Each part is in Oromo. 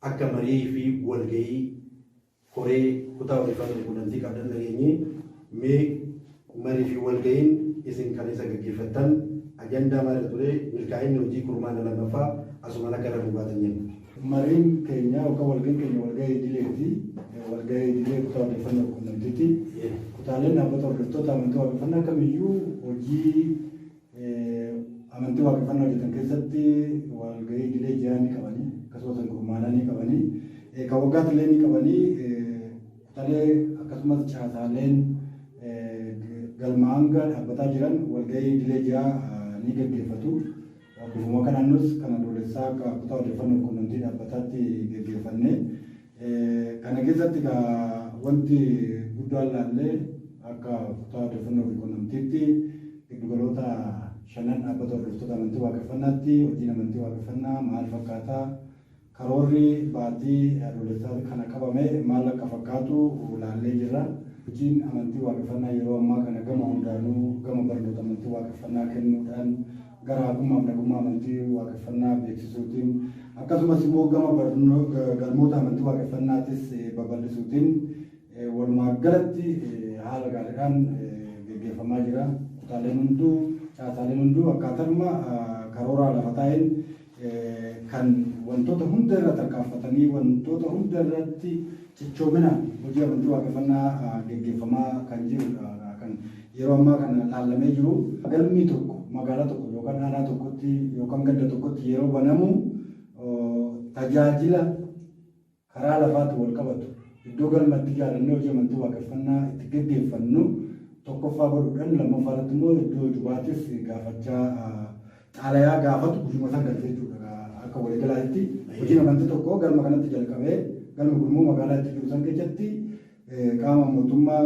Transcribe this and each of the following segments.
Akka marii fi walgahii koree kutaa odeeffannoo quunnamtii qabdan dhageenye. Mee marii fi walgahiin isin kaleessa gaggeeffattan ajandaa maal ture? Milkaa'inni hojii kurmaana lammaffaa asumaan akka irra nu baatan jenna. Mariin keenya yookaan walgahiin keenya walgahii idileeti. Walgahii idilee kutaa odeeffannoo quunnamtiiti. Kutaaleen dhaabbata hordoftoota amantii waaqeffannaa kamiyyuu hojii amantii waaqeffannaa hojjetan keessatti walgahii idilee ji'aa ni qabanii, akkasumas kurmaanaa ni qabanii, kan waggaatti illee ni qabanii. Kutaalee akkasumas caasaaleen galma hanga dhaabbataa jiran walgahii idilee ji'aa ni gaggeeffatu. Bifuma kanaan nus kan adoolessaa akka kutaa odeeffannoo quunnamtii dhaabbataatti gaggeeffanne. Kana keessatti wanti guddaan laallee akka kutaa odeeffannoo fi quunnamtiitti giddugaloota shanan dhaabbata hordoftoota amantii waaqeffannaatti hojiin amantii waaqeffannaa maal fakkaataa, karoorri baatii adoolessaa kana qabame maal akka fakkaatu laallee jirra. Hojiin amantii waaqeffannaa yeroo ammaa kana gama hundaanuu, gama barnoota amantii waaqeffannaa kennuudhaan, gara haqummaa fi nagummaa amantii waaqeffannaa beeksisuutiin, akkasumas immoo gama galmoota amantii waaqeffannaatis babal'isuutiin walumaa galatti haala gaariidhaan gaggeeffamaa jira. Kutaaleen hunduu, caasaaleen hunduu akkaataadhuma karooraa lafa taa'een kan wantoota hunda irra tarkaanfatanii, wantoota hunda irratti cichoominaan hojii amantii waaqeffannaa gaggeeffamaa kan jirudha kan yeroo ammaa kana laallamee jiru. Galmi tokko magaalaa tokko yookaan aanaa tokkotti yookaan ganda tokkotti yeroo banamu tajaajila karaa lafaatti wal qabatu, iddoo galma itti ijaarrannee hojii amantii waaqeffannaa itti gaggeeffannu tokkoffaa godhuudhaan, lammaffaa irratti immoo iddoo jubaatis gaafachaa xaalayaa gaafatu guyyuma san galchee jechuudha. Akka waliigalaatti hojiin amantii tokko galma kanatti jalqabee, galmi kun immoo magaalaa itti jiru san keessatti qaama mootummaa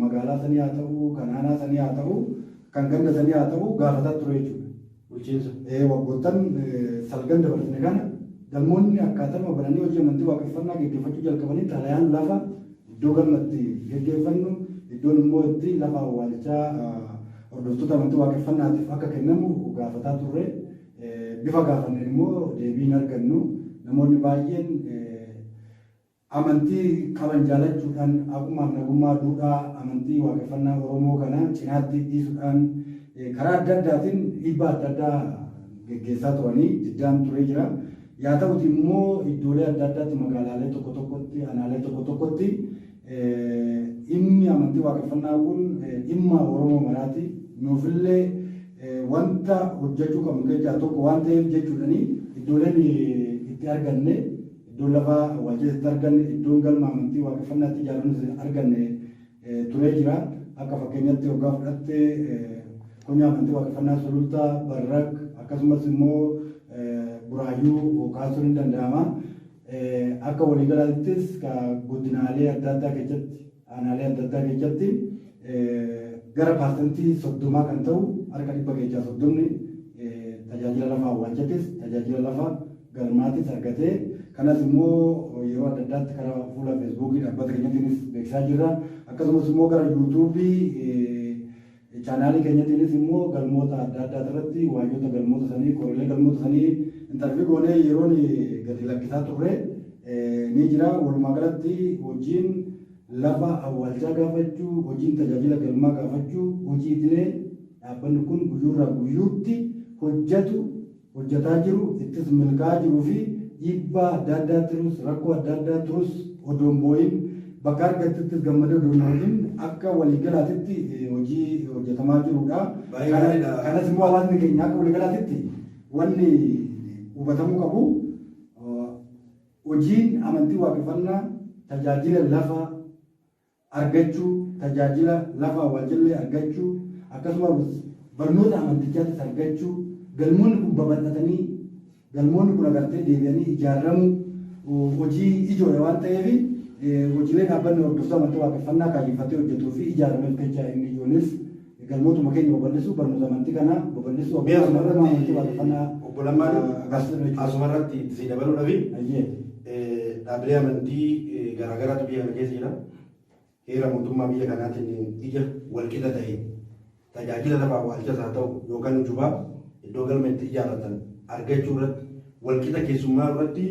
magaalaa sanii haa ta'u, kan aanaa sanii haa ta'u, kan ganda sanii haa ta'u gaafataa ture jechuudha. Bulchiinsa. Waggoottan salgan dabarsine kana galmoonni akkaataadhuma bananii hojii amantii waaqeffannaa gaggeeffachuu jalqabanii xalayaan lafa iddoo galma itti gaggeeffannu, iddoon immoo itti lafa awwaalchaa hordoftoota amantii waaqeffannaatiif akka kennamu gaafataa turre. Bifa gaafanneen immoo deebii hin argannu. Namoonni baay'een amantii qaban jaalachuudhaan, haqummaa fi nagummaa duudhaa amantii waaqeffannaa Oromoo kana cinaatti dhiisuudhaan, karaa adda addaatiin dhiibbaa adda addaa geggeessaa turanii diddaan turee jira. Yaa ta'uti immoo iddoolee adda addaatti, magaalaalee tokko tokkotti, aanaalee tokko tokkotti dhimmi amantii waaqeffannaa kun dhimma Oromoo maraati. Nuufillee wanta hojjechuu qabnu keessaa tokko waan ta'eef jechuudhani iddooleen itti arganne, iddoon lafa waajjira itti arganne, iddoon galma amantii waaqeffannaatti ijaarannus arganne turee jira. Akka fakkeenyatti waggaa fudhatte konyaa amantii waaqeffannaa Sulultaa, Barrak, akkasumas immoo Buraayyuu kaasuun ni danda'ama. Akka waliigalaattis godinaalee adda addaa keessatti, aanaalee adda addaa keessatti gara 30% kan ta'u, harka 100 keessaa 30ni tajaajila lafa awwaalchatis tajaajila lafa galmaatis argatee, kanas immoo yeroo adda addaatti karaa fuula Feesbuukii dhaabbata keenyatiinis beeksisaa jirra. Akkasumas immoo gara Yuutuubii chaanaalii keenyatiinis immoo galmoota adda addaa irratti waayyoota galmoota sanii, koriilee galmoota sanii interview goonee yeroon gadi lakkisaa turre ni jira. Walumaa galatti hojiin lafa awwaalchaa gaafachuu, hojiin tajaajila galmaa gaafachuu hojii idilee dhaabbanni kun guyyuurraa guyyuutti hojjetu, hojjetaa jiru, ittis milkaa'aa jiruu fi dhiibbaa adda addaa turus, rakkoo adda addaa turus odoo hin boo'in, bakka argattettis gammadee odoo hin oolin akka waliigalaatitti hojii hojjetamaa jirudha. Kanas immoo hawaasni keenya akka waliigalaatitti wanni hubatamuu qabu, hojiin amantii waaqeffannaa tajaajila lafa argachuu, tajaajila lafa awwaalchallee argachuu, akkasumas barnoota amantichaatis argachuu, galmoonni kun babal'atanii, galmoonni kun agartee deebi'anii ijaaramuu hojii ijoodha waan ta'eef, hojiilee dhaabbanni hordoftoota amantii waaqeffannaa kaayyeffatee hojjetuu fi ijaarameef keessaa inni ijoonis galmootuma keenya babal'isuu, barnoota amantii kanaa babal'isuu, Mee amantii waaqeffannaa Obbo Lammaan agarsiisuu jechuudha. Asumarratti si dabaluudhaafi dhaabbilee amantii garaagaraatu biyya kana keessa jira. Heera mootummaa biyya kanaatiin ija walqixa ta'e tajaajila lafa awwaalchas haa ta'u yookaan jubaa iddoo galma itti ijaarratan argachuu irratti walqixa keessummaa irratti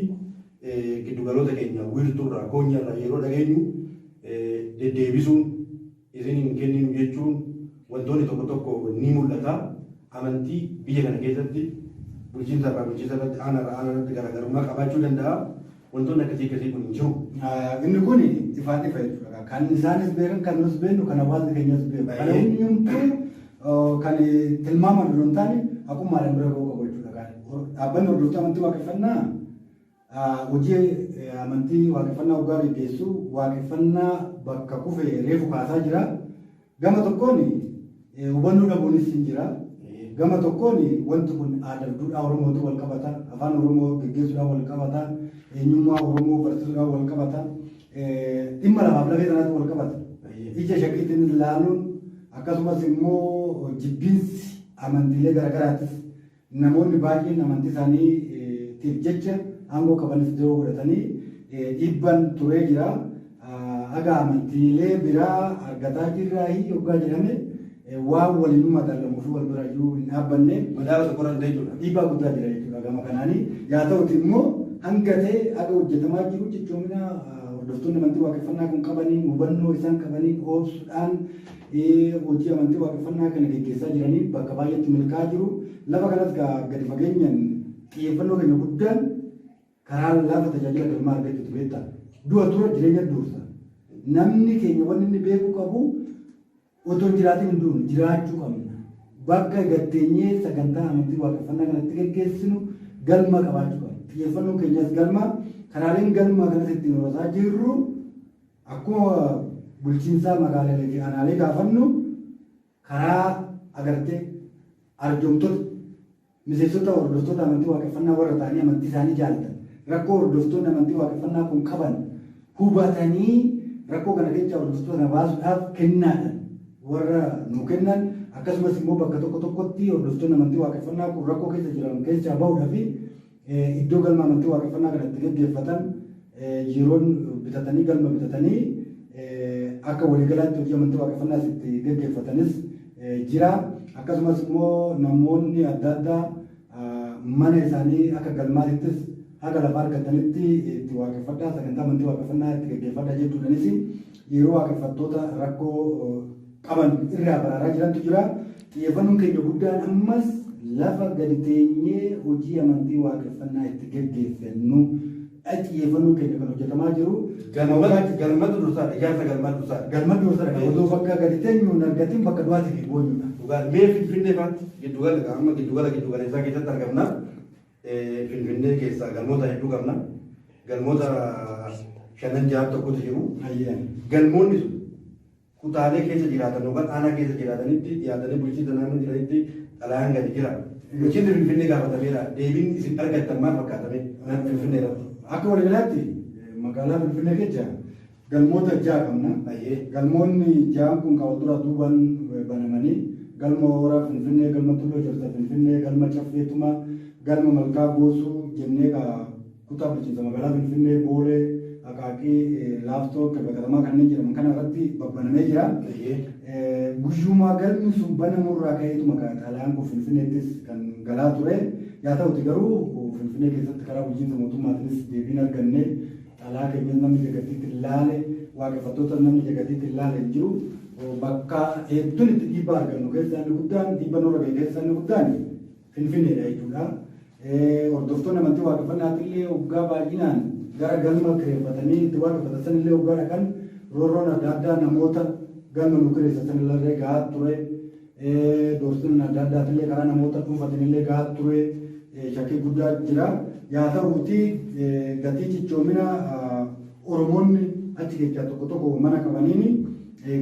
Giddugaloota keenya wiirtuurraa koonyaarraa yeroo dhageenyu deddeebisuun isin hin kenninu jechuun wantoonni tokko tokko ni mul'ata. Amantii biyya kana keessatti bulchiinsa irraa bulchiinsa irratti aanaa irraa aanaa irratti garaagarummaa qabaachuu danda'a. Wantoonni akkasii akkasii kun hin jiru. Inni kun ifaan ifa jechuudha. Kan isaanis beekan, kan nus beeknu, kan hawaasni keenyas beeku. Kana hundumtuu kan tilmaaman osoo hin taane haqummaadhaan bira ga'uu qabu jechuudha. Dhaabbanni hordoftoota amantii waaqeffannaa hojii amantii waaqeffannaa waggaa geggeessu waaqeffannaa bakka kufe reefu kaasaa jira. Gama tokkoon hubannoo dhabuunis hin jira. Gama tokkoon wanti kun aadaa fi duudhaa Oromootiin wal qabata. Afaan Oromoo geggeessuudhaan wal qabata. Eenyummaa Oromoo barsiisuudhaan wal qabata. Dhimma lafaaf lafee sanaatti wal qabata. Ija shakkiitiin ilaaluun akkasumas immoo jibbiinsi amantiilee garaagaraatis namoonni baay'een amantii isaaniitiif jecha aangoo qabanis diroo godhatanii dhiibban turee jira. Haga amantiilee biraa argataa jirraa hoggaa jedhame waan waliin madaalamuu fi wal bira iyyuu hin dhaabbanne. Madaala tokko irra jechuudha. Dhiibbaa guddaa jira jechuudha gama kanaanii. Yaa ta'uti immoo hanga ta'e haga hojjetamaa jiru cichoomina hordoftoonni amantii waaqeffannaa kun qabaniin hubannoo isaan qabaniin oobsuudhaan hojii amantii waaqeffannaa kana geggeessaa jiranii bakka baay'eetti milkaa'aa jiru. Lafa kanas gadi fageenyaan xiyyeeffannoo keenya guddaan karaa lafa tajaajila galmaa argachuutu beektaa. Du'a dura jireenya dursa. Namni keenya wanni inni beekuu qabu otoo hin jiraatin hin duunu jiraachuu qabna. Bakka gatteenyee sagantaa amantii waaqeffannaa kanatti geggeessinu galma qabaachuu qabna. Xiyyeeffannoon keenyas galma. Karaaleen galma kanas ittiin horataa jirru akkuma bulchiinsaa magaalolee fi aanaalee gaafannu karaa agartee arjoomtota miseensota hordoftoota amantii waaqeffannaa warra ta'anii amantii isaanii jaalatan rakkoo hordoftoonni amantii waaqeffannaa kun qaban hubatanii rakkoo kana keessa hordoftoota kana baasuudhaaf kennaadhaan warra nu kennan akkasumas immoo bakka tokko tokkotti hordoftoonni amantii waaqeffannaa kun rakkoo keessa jiran keessaa bahuudhaaf iddoo galma amantii waaqeffannaa kana itti geggeeffatan yeroon bitatanii galma bitatanii akka waliigalaatti hojii amantii waaqeffannaas itti geggeeffatanis jira. Akkasumas immoo namoonni adda addaa mana isaanii akka galmaatittis haga lafa argatanitti itti waaqeffadhaa sagantaa amantii waaqeffannaa itti geggeeffadhaa jechuudhaanis yeroo waaqeffattoota rakkoo qaban irraa baraaraa jirantu jira. Xiyyeeffannoon keenya guddaan ammas lafa gadi teenyee hojii amantii waaqeffannaa itti geggeeffannu xiyyeeffannoon keenya kan hojjetamaa jiru. Galmatu dursaadha. Ijaarsa galmaa dursaadha. Galma dursaadha. Otoo bakka gadi teenyu hin argatin bakka du'aatii fi boonyudha. Mee Finfinnee faatti giddugala amma giddugala giddugaleessaa keessatti argamna. Finfinnee keessaa galmoota hedduu qabna. Galmoota shanan ja'a tokkotu jiru. Galmoonni sun kutaalee keessa jiraatan yookaan aanaa keessa jiraatanitti dhiyaatanii bulchiinsa naannoo jiranitti xalayaan gadi jira. Bulchiinsi Finfinnee gaafatameera. Deebiin isin argattan maal fakkaatame Finfinnee irratti? Akka waliigalaatti magaalaa Finfinnee keessa galmoota ja'a qabna. Galmoonni ja'an kun kan wal dura duubaan banamanii galma Hooraa Finfinnee, galma Tulluu Ejersaa Finfinnee, galma Caffeetumaa, galma Malkaa Goosuu jennee kutaa bulchiinsa magaalaa Finfinnee, Boolee, Aqaaqii, Laaftoo, Kibba Katamaa kanneen jedhaman kana irratti babbanamee jira. Guyyumaa galmi sun banamurraa ka'eetu maqaa xalayaan kun Finfinneettis kan galaa ture. Yaa ta'uti garuu Finfinnee keessatti karaa bulchiinsa mootummaatiinis deebiin arganne xalayaa keenya namni jagatiitti ilaale waaqeffattoota namni jagatiitti ilaale hin jiru. Bakka hedduun itti dhiibbaa argannu keessaa inni guddaan dhiibba nurra ga'e keessaa inni guddaan Finfinneedha jechuudha. Hordoftoonni amantii waaqeffannaatti illee waggaa baay'inaan gara galma kireeffatanii itti waaqeffatan san illee waggaa dhaqan roorroon adda addaa namoota galma nu kireessan san illee gahaa ture. Doorsonni adda addaati illee karaa namoota dhuunfatan illee gahaa ture. Shakkii guddaa jira. Yaa ta'uuti gatii cichoomina Oromoonni achi keessaa tokko tokko mana qabaniini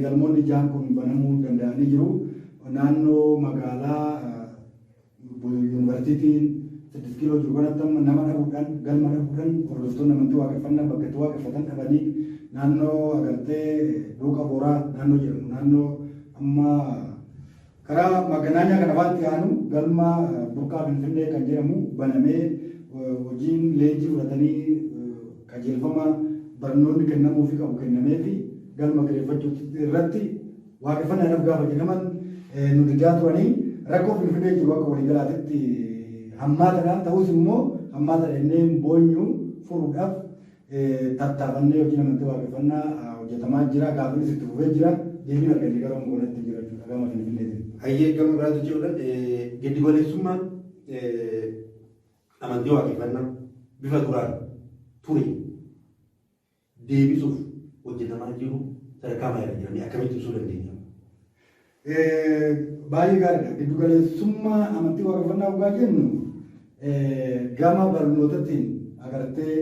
galmoonni ja'an kun banamuu danda'anii jiru. Naannoo magaalaa yuunivarsiitiin 6 kiiloo jiru kanatti amma nama dhabuudhaan galma dhabuudhaan hordoftoonni amantii waaqeffannaa bakka itti waaqeffatan dhabanii naannoo agartee Duuqa Booraa naannoo jedhamu naannoo amma karaa maganaanyaa kana faatti aanu galma burqaa Finfinnee kan jedhamu banamee hojiin leenjii fudhatanii qajeelfama barnoonni kennamuufii qabu kennameefi galma kireeffachuu irratti waaqeffannaadhaaf gaafa jedhaman nu didaa turanii rakkoo Finfinnee jiru akka waliigalaatitti hammaatadha. Ta'us immoo hammaatadha jennee hin boonyu. furuudhaaf tattaafannee hojiin amantii waaqeffannaa hojjetamaa jira. Gaaffiinis itti fufee jira. Deebiin arganne gara Oromoonatti jira jechuudha gama Finfinneetiin. Hayyee, gama biraatti jechuudhaan giddu galeessummaan amantii waaqeffannaa bifa duraan ture deebisuuf hojjetamaa jiru sadarkaa maalirra jira? Akkamitti ibsuu dandeenya? Baay'ee gaariidha. Giddu galeessummaa amantii waaqeffannaa dhugaa jennu gama barnootatiin agartee,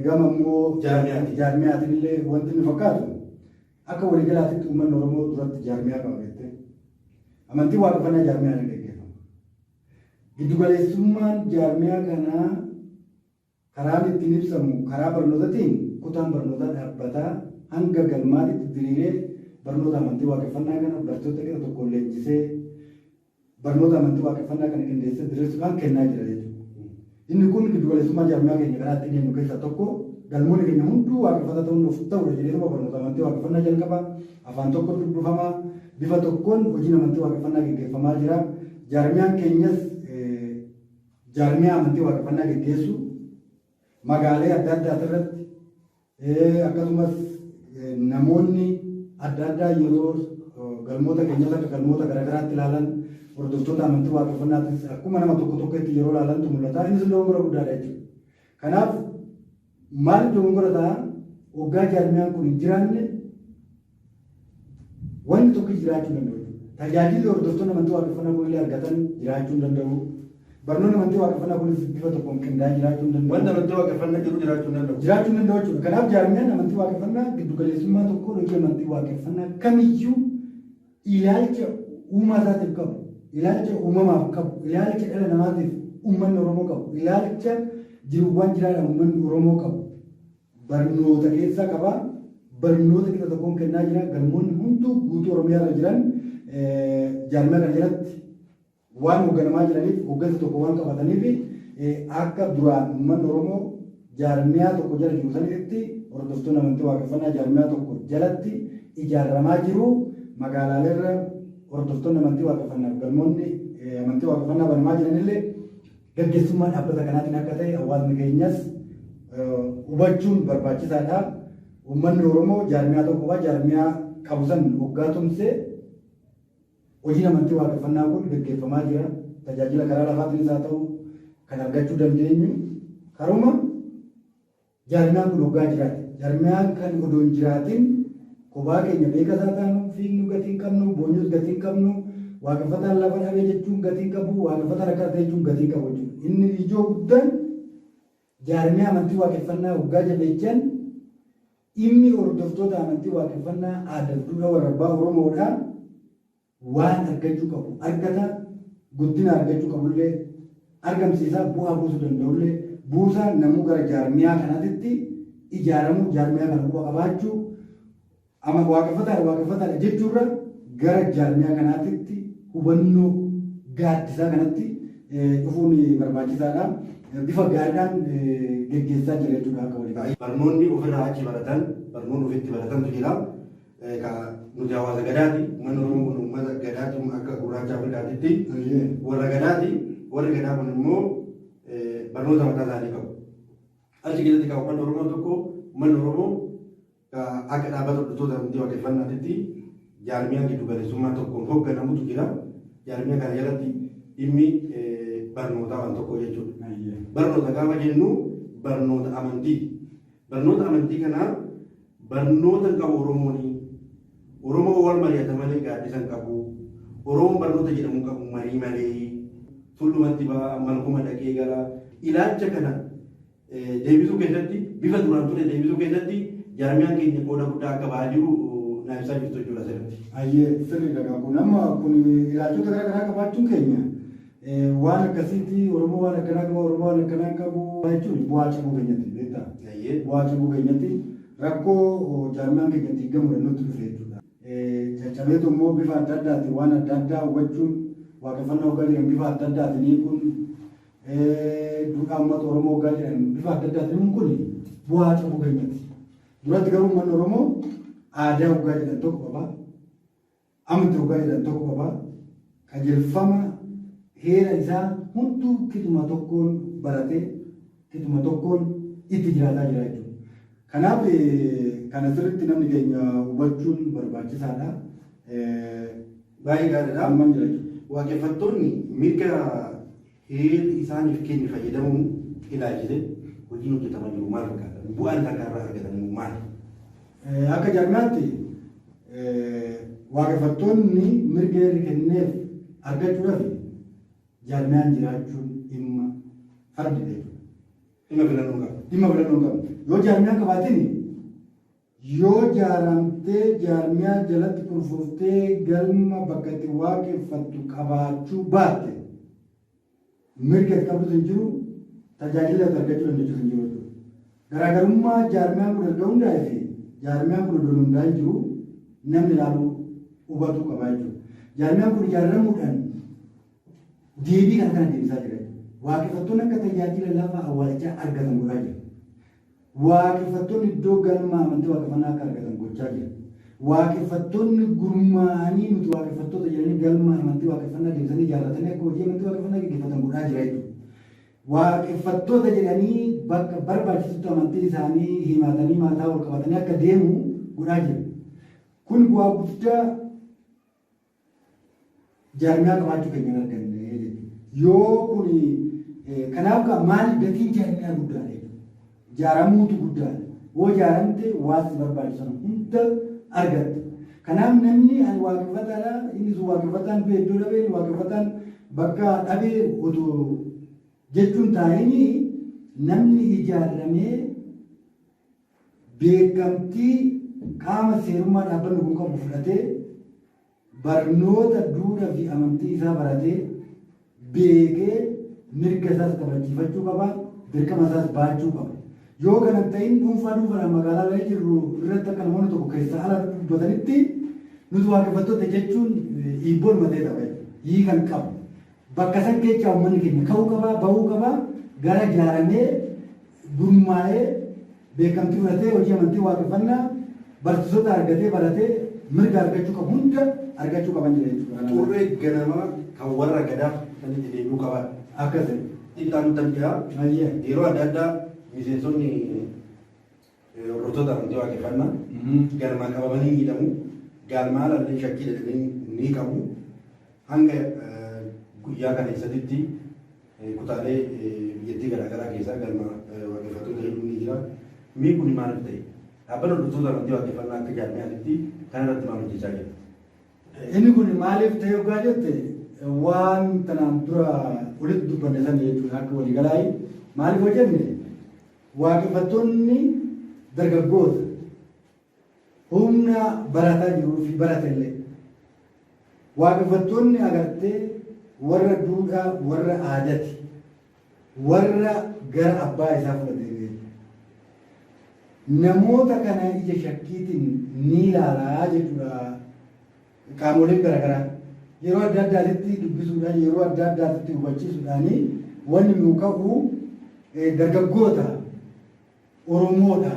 gama immoo Jaarmiyaatiin. Jaarmiyaatiin illee wanti inni fakkaatu akka waliigalaatitti uummanni Oromoo duratti jaarmiyaa qaba jettee. Amantii waaqeffannaa jaarmiyaan gaggeeffama. Giddu galeessummaan jaarmiyaa kanaa karaan ittiin ibsamu karaa barnootatiin kutaan barnootaa dhaabbataa hanga galmaatitti diriiree barnoota amantii waaqeffannaa kana bartoota qixa tokkoon leenjisee, barnoota amantii waaqeffannaa kana qindeessee diriirsuudhaan kennaa jira jechuudha. Inni kun giddugaleessummaa jaarmiyaa keenya karaa ittiin eenyu keessaa tokko. Galmoonni keenya hunduu waaqeffata ta'uun of ta'udha jedheetuma barnoota amantii waaqeffannaa jalqaba. Afaan tokko dubbifamaa, bifa tokkoon hojiin amantii waaqeffannaa gaggeeffamaa jira. Jaarmiyaan keenyas jaarmiyaa amantii waaqeffannaa gaggeessu magaalee adda addaa irratti, akkasumas namoonni adda addaa yeroo galmoota keenyas akka galmoota garaagaraatti ilaalan, hordoftoota amantii waaqeffannaatis akkuma nama tokko tokkotti yeroo ilaalantu mul'ata. Innis dogongora guddaadha jechuudha. Kanaaf maal dogongora ta'a? Waggaa jaarmiyaan kun hin jiraanne wanti tokko jiraachuu danda'u jechuudha. Tajaajilli hordoftoonni amantii waaqeffannaa kun illee argatan jiraachuu hin danda'u. Barnoonni amantii waaqeffannaa kunis bifa tokkoon qindaa'ee jiraachuu hin danda'u. Wanta amantii waaqeffannaa jiru jiraachuu hin danda'u. Jiraachuu hin danda'u jechuudha. Kanaaf jaarmiyaan amantii waaqeffannaa giddugaleessummaa tokkoon hojii amantii waaqeffannaa kamiyyuu ilaalcha uumaa isaatiif qabu, ilaalcha uumamaaf qabu, ilaalcha dhala namaatiif uummanni Oromoo qabu, ilaalcha jiruuwwan jiraadhaan uummanni Oromoo qabu barnoota keessaa qaba. Barnoota qixa tokkoon kennaa jira. Galmoonni hunduu guutuu Oromiyaa irra jiran jaarmiyaa kana jalatti waan hoogganamaa jiraniif, hooggansa tokko waan qabataniif, akka duraan uummanni Oromoo jaarmiyaa tokko jala jiru sanitti hordoftoonni amantii waaqeffannaa jaarmiyaa tokko jalatti ijaaramaa jiru. Magaalaalee irra hordoftoonni amantii waaqeffannaa galmoonni amantii waaqeffannaa banamaa jiranillee gaggeessummaa dhaabbata kanaatiin akka ta'e hawaasni keenyas hubachuun barbaachisaadha. Uummanni Oromoo jaarmiyaa tokko qaba. Jaarmiyaa qabu san hoggaa tumsee hojiin amantii waaqeffannaa kun gaggeeffamaa jira. Tajaajila karaa lafaatiinis haa ta'u kan argachuu dandeenyu karuma jaarmiyaan kun hoggaa jiraate. Jaarmiyaan kan odoo hin jiraatin kophaa keenya beekasaa taanu fiignu gatii hin qabnu, boonyus gatii hin qabnu, waaqeffataan lafa dhabee jechuun gatii hin qabu, waaqeffataan akkana ta'e jechuun gatii hin qabu jechuudha. Inni ijoo guddaan jaarmiyaa amantii waaqeffannaa hoggaa jabeechan dhimmi hordoftoota amantii waaqeffannaa aadaa fi duudhaa warra abbaa Oromoodhaa waan argachuu qabu argata, guddina argachuu qabullee argamsiisaa, bu'aa buusuu danda'ullee buusaa. Namuu gara jaarmiyaa kanaatitti ijaaramuu, jaarmiyaa kana quba qabaachuu, ama waaqeffataadha waaqeffataadha jechuurra gara jaarmiyaa kanaatitti hubannoo gaaddisaa kanatti dhufuun barbaachisaadha. Bifa gaariidhaan geggeessaa jira jechuudha akka walii galatti. Barnoonni ofirraa achi baratan, barnoonni ofitti baratantu jira. Nuti hawaasa gadaati. Uummanni Oromoo kun uummata gadaati, akka gurraacha Afrikaatitti. Warra gadaati. Warri gadaa kun immoo barnoota mataa isaanii qabu. Achi keessatti kan uummanni Oromoo tokko, uummanni Oromoo akka dhaabbata hordoftoota amantii waaqeffannaatitti jaarmiyaa giddu galeessummaa tokkoon hoogganamutu jira. Jaarmiyaa kana jalatti dhimmi barnootaa waan tokko jechuudha. Barnoota gaafa jennu barnoota amantii. Barnoota amantii kanaa barnoota qabu Oromooni. Oromoo wal mari'ata malee gaaddisa hin qabu. Oromoon barnoota jedhamu qabu marii malee. Tullumatti ba'a, malkuma dhaqee gara. Ilaalcha kana deebisuu keessatti, bifa duraan ture deebisuu keessatti jaarmiyaan keenya qooda guddaa akka ba'aa jiru naa ibsaa jirtu jechuudha asirratti. Ayyee, sirriidha. Kun amma kun ilaalchota garaa garaa qabaachuun keenya waan akkasiitti Oromoo waan akkanaa qaba, Oromoo waan akkanaa qabu jechuun bu'aa cabuu keenyatti beektaa. Bu'aa cabuu keenyatti rakkoo jaarmiyaan keenya diigamuu nutti dhufe jechuudha. Caccabeetu immoo bifa adda addaatiin waan adda addaa hubachuun, waaqeffannaa hoggaa jiran bifa adda addaatiin hiikuun, duudhaa uummata Oromoo hoggaa jiran bifa adda addaatiin hiikuun kun bu'aa cabuu keenyatti. Duratti garuu uummanni Oromoo aadaa hoggaa jedhan tokko qaba. Amantii hoggaa jedhan tokko qaba. Qajeelfama heera isaa hunduu kituma tokkoon baratee, kituma tokkoon itti jiraataa jira jechuudha. Kanaaf kana sirriitti namni keenya hubachuun barbaachisaadha. Baay'ee gaariidha. Amman jira jechuudha. Waaqeffattoonni mirga heerri isaaniif kenne fayyadamuun ilaalchise hojiin hojjetamaa jiru maal fakkaata? Bu'aan isaan kanarraa argatan immoo maali? Akka jaarmiyaatti waaqeffattoonni mirga heerri kenneef argachuudhaaf jaarmiyaan jiraachuun dhimma fardidha jechuudha. Dhimma filannoo qaba. Dhimma filannoo qaba. Yoo jaarmiyaan qabaatin yoo jaaramtee jaarmiyaa jalatti kurfooftee galma bakka itti waaqeffattu qabaachuu baatte mirga itti qabdu hin jiru, tajaajila itti argachuu dandeessu hin jiru jechuudha. Garaagarummaa jaarmiyaan kun erga hundaa'ee fi jaarmiyaan kun odoo hundaa'ee jiru namni ilaaluu hubatuu qaba jechuudha. Jaarmiyaan kun ijaaramuudhaan deebii kana kana deebisaa jira jechuudha. Waaqeffattoonni akka tajaajila lafa awwaalchaa argatan godhaa jira. Waaqeffattoonni iddoo galma amantii waaqeffannaa akka argatan gochaa jira. Waaqeffattoonni gurmaa'anii nuti waaqeffattoota jedhanii galma amantii waaqeffannaa deebisanii ijaarratanii akka hojii amantii waaqeffannaa gaggeeffatan godhaa jira jechuudha. Waaqeffattoota jedhanii bakka barbaachisutti amantii isaanii himatanii mataa ol qabatanii akka deemu godhaa jira. Kun bu'aa guddaa jaarmiyaa qabaachuu keenya hin arganne jechuudha. Yoo kun kanaaf maali gatiin jaarmiyaa guddaadha jechuudha. Jaaramuutu guddaadha. Yoo jaaramte waan si barbaachisan hunda argatta. Kanaaf namni ani waaqeffataadha, inni sun waaqeffataan du'e iddoo dhabee, inni waaqeffataan bakka dhabee otoo jechuun taa'anii namni ijaaramee beekamtii qaama seerummaa dhaabbanni kun qabu fudhatee barnoota duudhaa fi amantii isaa baratee beekee mirga isaas kabachiifachuu qaba, dirqama isaas baachuu qaba. Yoo kana hin ta'in dhuunfaa dhuunfaadhaan magaalaa jirru irratti akka namoonni tokko keessaa ala dubbatanitti nuti waaqeffattoota jechuun hiibboon matee qaba jechuudha. Hiikan qabu. Bakka san keessaa uummanni keenya ka'uu qaba, bahuu qaba, gara ijaaramee gurmaa'ee beekamtii fudhatee hojii amantii waaqeffannaa barsiisota argatee baratee mirga argachuu qabu hunda argachuu qaban jira jechuudha. Xurree ganamaa kan warra gadaa kan itti deebi'uu qaban. Akkas ta'e. Xiqqaan tan jira. Ayyee. Yeroo adda addaa miseensonni hordoftoota amantii waaqeffannaa galmaan qabamanii miidhamu. Galmaa alallee shakkii jedhanii ni qabu. Hanga guyyaa kana keessatti kutaalee biyyattii garaagaraa keessaa galma waaqeffattoota hedduun ni jira. Mii kun maaliif ta'e? Dhaabbanni hordoftoota amantii waaqeffannaa akka jaarmiyaatti kana irratti maal hojjechaa jira? Inni kun maaliif ta'e yookaan jette waan tanaan dura walitti dubbanne sana jechuudha akka waliigalaayi. Maaliif hojjenne waaqeffattoonni dargaggoota humna barataa jiruu fi baratellee waaqeffattoonni agartee warra duudhaa warra aadaati warra gara abbaa isaa fudhatee namoota kana ija shakkiitiin ni ilaalaa jechuudha qaamoleen garaagaraa. Yeroo adda addaatitti dubbisuudhaan yeroo adda addaatitti hubachiisuudhaan wanni nuu ka'u dargaggoota Oromoodha.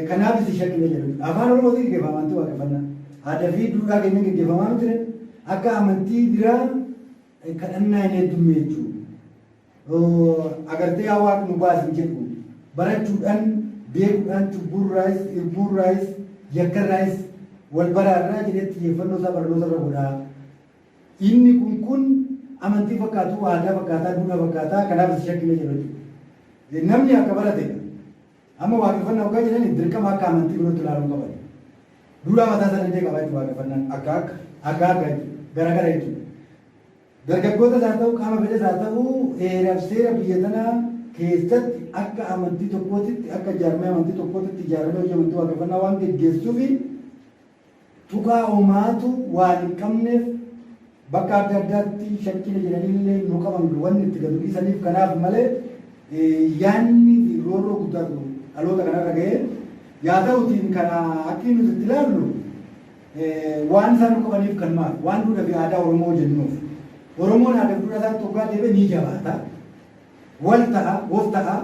Kanaaf isin shakkine jedhu. Afaan Oromootiin gaggeeffama amantii waaqeffannaa. Aadaa fi duudhaa keenya gaggeeffamaa miti. Akka amantii biraa kadhannaa hin heddumne jechuudha. Agartee yaa Waaqa nu baasin jedhu barachuudhaan beekuudhaan cubbuurraayis irbuurraayis yakkarraayis wal baraarraa jedhee xiyyeeffannoo isaa barnoota irra godhaa. Inni kun amantii fakkaatu, aadaa fakkaataa, duudhaa fakkaataa kanaaf isin shakkine jedhu jechuudha. Namni akka baratedha. Amma waaqeffannaa hoggaa jedhani dirqama akka amantii birootti ilaaluu qaban. Duudhaa mataa isaa danda'e qaba jechuudha waaqeffannaan. Akka akka. Akka akka jechuudha. Garagara jechuudha. Dargaggootas haa ta'u qaama fedhes haa ta'u heeraaf seera biyya tanaa keessatti akka amantii tokkootitti akka jaarmee amantii tokkootitti ijaaramee hojii amantii waaqeffannaa waan geggeessuufi tuqaa homaatu waan hin qabneef bakka adda addaatti shakkina jedhanii nu qaban wanni itti gadu dhiisaniif kanaaf malee yaanni fi roorroo guddaatu dhaloota kanarra ga'ee yaa ta'utiin kana akki nuti itti ilaallu waan isaan nu qabaniif kan maal waan duudhaa fi aadaa Oromoo jennuuf Oromoon aadaa fi duudhaa isaatti hoggaa deebi'e ni jabaata wal ta'a of ta'a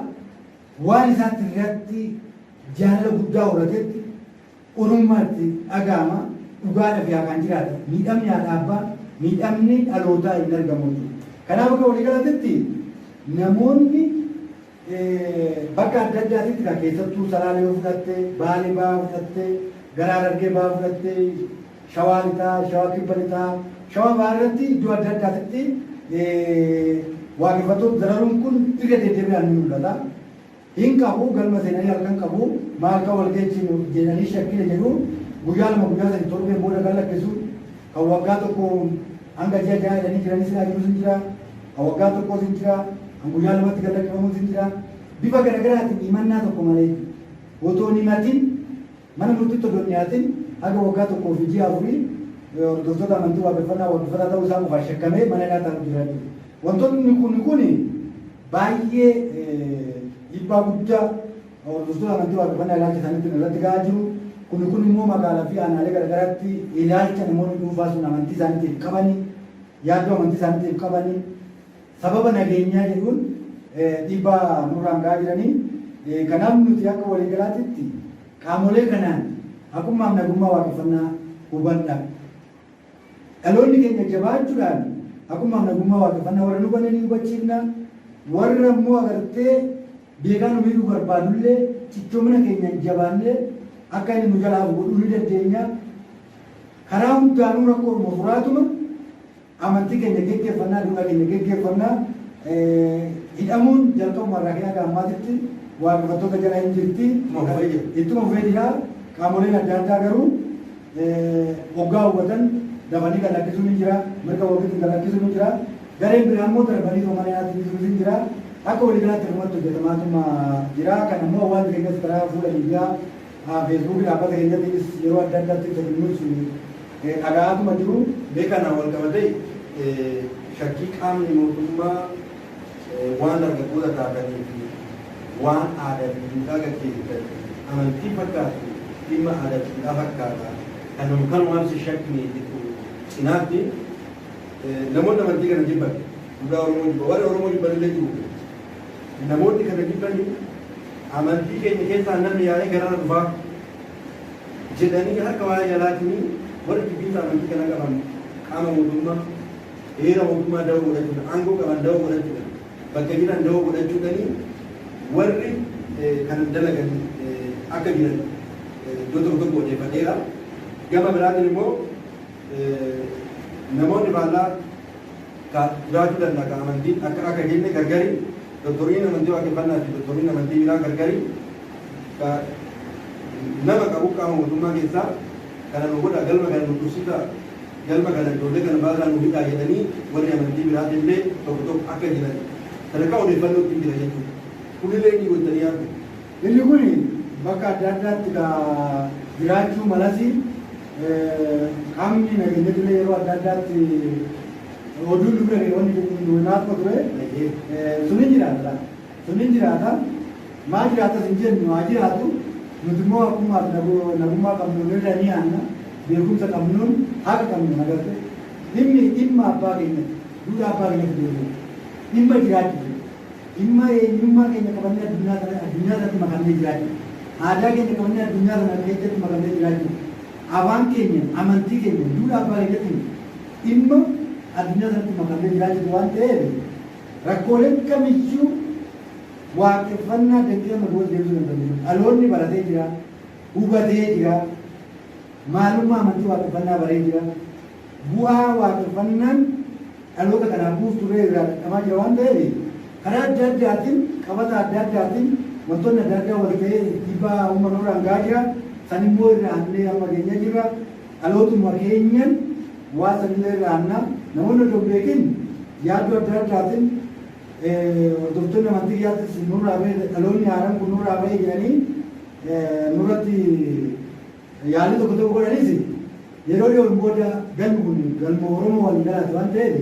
waan isaatti irratti jaalala guddaa horatetti Oromummaatti dhaga'ama dhugaadha fi haqaan jiraata miidhamni haadha abbaa miidhamni dhalootaa hin argamu jechuudha. Kanaaf akka waliigalaatti namoonni Bakka adda addaatitti kan keessattuu Salaalee yoo fudhatte, Baalee ba'aa fudhatte, Garaa Harargee ba'aa fudhatte, Shawaa lixaa, Shawaa kibba lixaa, Shawaa ba'aa irratti iddoo adda addaatitti waaqeffattoota dararuun kun irra deddeebi'aan ni mul'ata. Hin qabu galma seenanii halkan qabu maal kan wal geejjibu jedhanii shakkina jedhu guyyaa 2 guyyaa 3 torbeen booda kan lakkisu kan waggaa tokko hanga ji'a 6 jedhanii jiranis jirus hin jira, kan waggaa tokkos hin jira, kan guyyaa 2tti gad lakkifamus hin jira. Bifa garaagaraatiin himannaa tokko malee otoo hin himatin mana murtiitti otoo hin dhiyaatin haga waggaa 1 fi ji'a 4 hordoftoota amantii waaqeffannaa waaqeffataa ta'uu isaa qofaan shakkamee mana hidhaa taa'u jira jechuudha. Wantoonni kun baay'ee dhiibbaa guddaa hordoftoota amantii waaqeffannaa ilaalcha isaaniitiin irratti gahaa jiru. Kun immoo magaalaa fi aanaalee garaagaraatti ilaalcha namoonni dhuunfaa sun amantii isaaniitiif qabanii, yaaddoo amantii isaaniitiif qabanii, sababa nageenyaa jedhuun dhiibbaa nurraan gahaa jiranii. Kanaaf nuti akka waliigalaatitti qaamolee kanaan haqummaaf nagummaa waaqeffannaa hubadha. Dhaloonni keenya jabaachuudhaan haqummaaf nagummaa waaqeffannaa warra nu hubanne ni hubachiifna. Warra immoo agartee beekaa nu miidhuu barbaadullee cichoomina keenyaan jabaannee akka inni nu jalaa hafu godhuu ni dandeenya. Karaa hundaanuu rakkoo Oromoo furaatuma amantii keenya geggeeffannaa, duudhaa keenya geggeeffannaa. Hidhamuun jalqabuma irraa ka'ee haga ammaatitti waaqeffattoota jala hin jirti. Ittuma fufee jira. Qaamoleen adda addaa garuu hoggaa hubatan dafanii gad lakkisuun ni jira. Mirga wabiitiin gad lakkisuun ni jira. Gareen biraa immoo darbanii too mana hidhaatti dhiisuunis ni jira. Akka waliigalaatti irrumatti hojjetamaatuma jira. Kan immoo hawaasni keenyas karaa fuula miidiyaa Feesbuukii dhaabbata keenyatiinis yeroo adda addaatti ibsa kennus dhaga'aatuma jiru. Mee kanaan wal qabatee shakkii qaamni mootummaa waan dargaggoota taatanii fi waan aadaa fi duudhaa gaggeessitan amantii fakkaatu dhimma aadaa fi duudhaa fakkaata kanuma kanumaaf si shakkine jedhu cinaatti namoonni amantii kana jibban duudhaa Oromoo jibban warri Oromoo jibban illee jiru namoonni kana jibbanii amantii keenya keessaa namni yaa'ee garana dhufaa jedhanii harka waa'ee jalaatiin warri jibbiinsa amantii kana qaban qaama mootummaa heera mootummaa da'oo godhachuudhaan aangoo qaban da'oo godhachuudhaan bakka jiran da'oo godhachuudhaanii warri kan dalagan akka jiran iddoo tokko tokko odeeffateera. Gama biraatiin immoo namoonni faallaa jiraachuu danda'a kan amantiin akka akka jenne gargari doktoriin amantii waaqeffannaa fi doktoriin amantii biraa gargari nama qabu qaama mootummaa keessaa kana nu godha galma kana nu dhufsisa galma kana ijoollee kana baasaa nu hidhaa jedhanii warri amantii biraatiin illee tokko tokko akka jiran sadarkaa odeeffannootti jira jechuudha. Kunillee ni gochanii yaaddu. Inni kun bakka adda addaatti jiraachuu malasi qaamni nageenyatti illee yeroo adda addaatti oduun nu bira ga'e wanni jedhu nu himaatuma ture. Sun hin jiraata. Sun hin jiraata. Maal jiraatas hin jennu haa jiraatu. Nuti immoo haqummaaf nagummaa qabnuun irra ni aanna. Beekumsa qabnuun haqa qabnuun agarte. Dhimmi dhimma abbaa keenyatti duudhaa abbaa keenyatti deebi'u. Dhimma jiraachuu. Dhimma eenyummaa keenya qabannee addunyaa sanatti makamnee jiraachuu. Aadaa keenya qabannee addunyaa sana keessatti makamnee jiraachuu. Afaan keenya, amantii keenya, duudhaa abbaa keenyatti dhimma addunyaa sanatti makamnee jiraachuu waan ta'eef rakkooleen kamiyyuu waaqeffannaa danqee amma du'as deebisuu danda'u. Dhaloonni baratee jira, hubatee jira, maalummaa amantii waaqeffannaa baree jira. Bu'aa waaqeffannaan dhaloota kanaaf buuftu irraa dhadhamaa jira waan ta'eef karaa adda addaatiin qabata adda addaatiin wantoonni adda addaa wal ta'ee dhiibbaa uummata irraan gahaa jira. San immoo irra aannee amma geenyee jirra. Dhalootuma keenyan waa sanillee irra aanna. Namoonni osoo hin beekin yaaddoo adda addaatiin hordoftoonni amantii kiyyaattis nurraa ba'e dhaloonni haaraan kun nurraa ba'e jedhanii nurratti yaalii tokko tokko godhanis yeroo dhiyoon booda galmi kun galma Oromoo waliin galaati waan ta'eef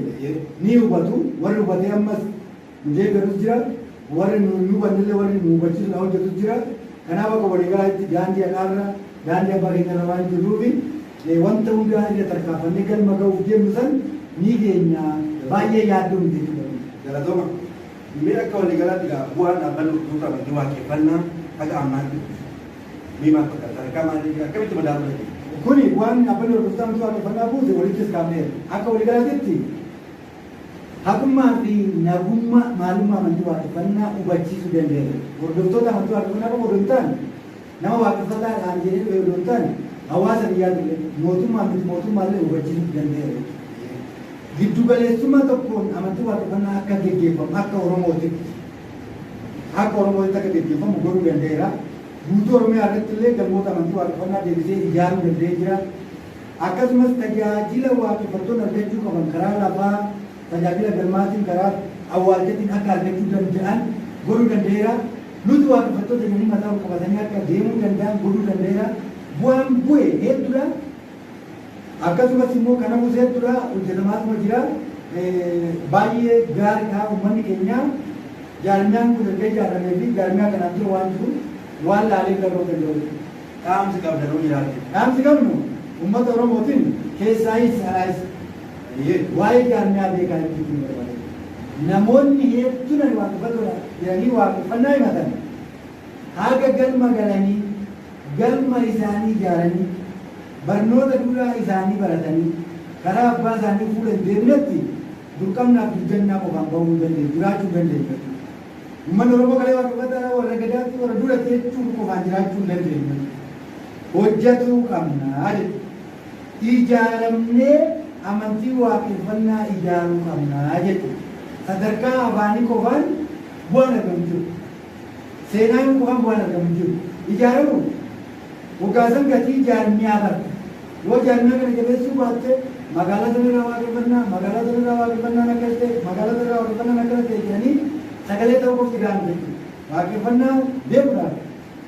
ni hubatu. Warri hubatee ammas nu deeggarus jira. Warri nu hin hubannellee warri nu hubachiisuudhaan hojjetus jira. Kanaaf akka waliigalaatti daandii haqaarra daandii abbaa keenyarra waan jirruufi wanta hundaa irra tarkaanfannee galma ga'uuf deemnu san ni geenya baay'ee yaaddoo miti jechuudha. Galatooma. Mee akka waliigalaatti egaa bu'aan dhaabbanni hordoftoota amantii waaqeffannaa haga ammaatti mee maal fakkaata? Sadarkaa maalii jira? Akkamitti madaaluu dandeenya? Kuni bu'aan dhaabbanni hordoftoota amantii waaqeffannaa buuse walittis kaafneera. Akka waliigalaatitti Haqummaa fi nagummaa maalummaa amantii waaqeffannaa hubachiisuu danda'eera. Hordoftoota amantii waaqeffannaa qofa odoo hin taane, nama waaqeffataadhaan jedhee dhufe odoo hin taane, hawaasa biyyaatillee mootummaa miti mootummaallee hubachiisuu danda'eera. Giddu galeessummaa tokkoon amantii waaqeffannaa akka geggeeffamu akka Oromootitti akka geggeeffamu godhuu danda'eera. Guutuu Oromiyaa irratti illee galmoota amantii waaqeffannaa deebisee ijaaruu danda'ee jira. Akkasumas tajaajila waaqeffattoonni argachuu qaban karaa lafaa, tajaajila galmaatiin, karaa awwaalchatiin akka argachuu danda'an godhuu danda'eera. Nuti waaqeffattoota jedhanii mataa ol qabatanii akka deemuu danda'an godhuu danda'eera. Bu'aan bu'e hedduudha. Akkasumas immoo kana buuse hedduudha, hojjetamaatuma jira. Baay'ee gaariidha uummanni keenya. Jaarmiyaan kun erga ijaaramee fi jaarmiyaa kanaan dura waan jiru waan laalee darbuu danda'u. Dhaamsi qabdanuu jiraate. Dhaamsi qabnu uummata Oromootiin keessaayis alaayis waa'ee jaarmiyaa beekaa jechuun barbaada. Namoonni hedduun ani waaqeffattoota jedhanii waaqeffannaa himatan haga galma galanii galma isaanii ijaaranii barnoota duudhaa isaanii baratanii karaa abbaa isaanii fuula hin deemnetti durqamnaaf dugdannaa qofaan bahuu hin dandeenye, jiraachuu hin dandeenye. Uummanni Oromoo kalee waaqeffataa warra gadaatti warra duratti jechuun qofaan jiraachuu hin dandeenye. Hojjetuu qabnaa jechuudha. Ijaaramnee amantii waaqeffannaa ijaaruu qabnaa jechuudha. Sadarkaa afaanii qofaan bu'aan argamu jiru. Seenaan qofaan bu'aan argamu jiru. Ijaaramuun hoggaasan gatii jaarmiyaa barta. Yoo jaarmiyaa kana jabeessuu baatte magaalaa sanarraa waaqeffannaa, magaalaa sanarraa waaqeffannaan akkas ta'e, magaalaa sanarraa waaqeffannaan akkana ta'e jedhanii sagalee ta'uu qofti gahaan jechuudha. Waaqeffannaa beekuudhaaf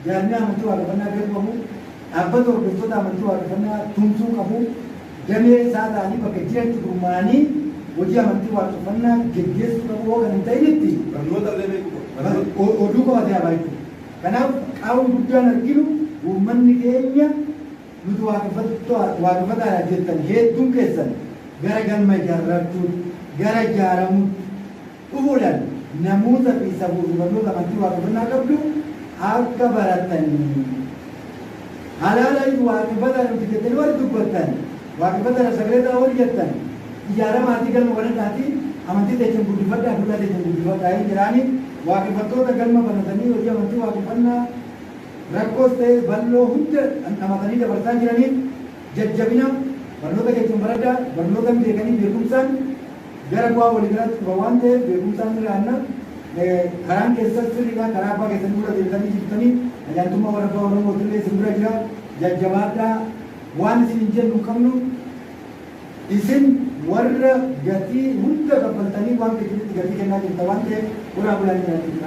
jaarmiyaa amantii waaqeffannaa beekuu qabu, dhaabbata hordoftoota amantii waaqeffannaa tumsuu qabu, damee isaa ta'anii bakka jiranitti gurmaa'anii hojii amantii waaqeffannaa geggeessuu qabu yoo kan hin ta'initti Barnoota illee beekuu qabu. Oduu qofa ta'aa jechuudha. Kanaaf qaawwi guddaan arginu uummanni keenya nuti waaqeffataadha jettan hedduun keessan gara galma ijaarrachuun gara ijaaramuutti dhufuudhaan namoota fi safuu fi barnoota amantii waaqeffannaa qabdu akka baratanii halaala waaqeffataa nuti jettanii warri dubbattan waaqeffataadha sagalee ta'aa warri jettan ijaaramaatii galma banadhaatii amantii teessan guddifadhaa duudhaa teessan guddifadhaa hin jiraani waaqeffattoota galma banatanii hojii amantii waaqeffannaa rakkoos ta'e bal'oo hunda dhandhamatanii dabarsaa jiraniif jajjabina barnoota keessan baradhaa barnoota beekanii beekumsaan gara bu'aa waliigalaatti dhufa waan ta'eef beekumsaan jiraanna. Karaan keessan sirriidha, karaa abbaa keessanii bira deebitanii jirtanii ayyaantummaa warra abbaa Oromootillee isin bira jira. Jajjabaadhaa waan isin hin jennu hin qabnu. Isin warra gatii hunda kaffaltanii waan keessanitti gatii kennaa jirta waan ta'eef horaa bulaa jiraachuu.